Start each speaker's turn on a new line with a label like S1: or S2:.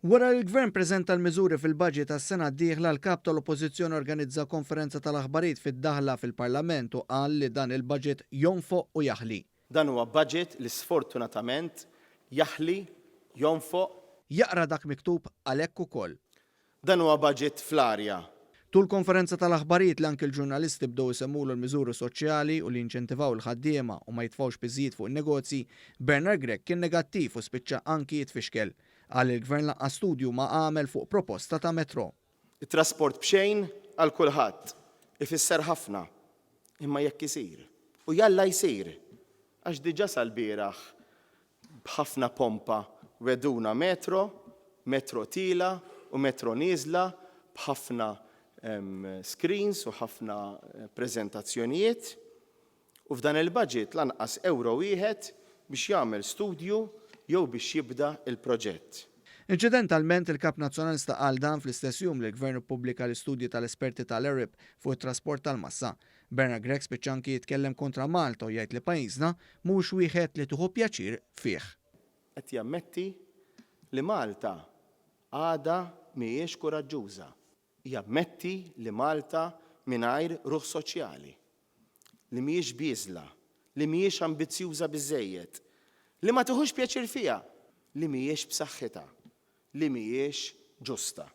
S1: Wara li l-Gvern preżenta l-miżuri fil-budget għas-sena d-dieħla, l-Kap tal-Oppożizzjoni organizza konferenza tal-aħbarijiet fid-daħla fil-Parlament u qal li dan il-budget jonfoq u jaħli.
S2: Dan huwa budget li sfortunatament jaħli, jonfoq.
S1: Jaqra dak miktub għalhekk ukoll.
S2: Dan huwa budget fl-arja.
S1: Tul konferenza tal-aħbarijiet li anki l-ġurnalisti bdew isemmulu l-miżuri soċjali u li jinċentivaw il-ħaddiema u ma jitfgħux piżijiet fuq in-negozji, Bernard Grech kien negattiv u spiċċa anki jitfixkel. Qal li l-Gvern lanqas studju ma għamel fuq proposta ta' metro.
S2: It-trasport b'xejn għal kulħadd ifisser ħafna, imma jekk isir. U jalla jsir! Għax diġà sal-bieraħ b'ħafna pompa wegħduna metro, metro tiela' u metro nieżla b'ħafna screens u ħafna preżentazzjonijiet. U f'dan il-budget lanqas ewro wieħed biex jagħmel studju jew biex jibda l-proġett.
S1: Inċidentalment, il-Kap Nazzjonalista qal dan fl-istess jum li l-Gvern ippubblika l-istudji tal-esperti tal-ERIP fuq it-trasport tal-massa. Bernard Grech spiċċa anki jitkellem kontra Malta u jgħid li pajjiżna mhuwiex wieħed li tieħu pjaċir fih.
S2: Qed jammetti li Malta għadha mhijiex kuraġġuża. Jammetti li Malta mingħajr ruħ soċjali, li mhijiex bieżla, li mhijiex ambizzjuża biżżejjed, li ma tiħux pjaċir fiha, li mhijiex b'saħħitha, li mhijiex ġusta.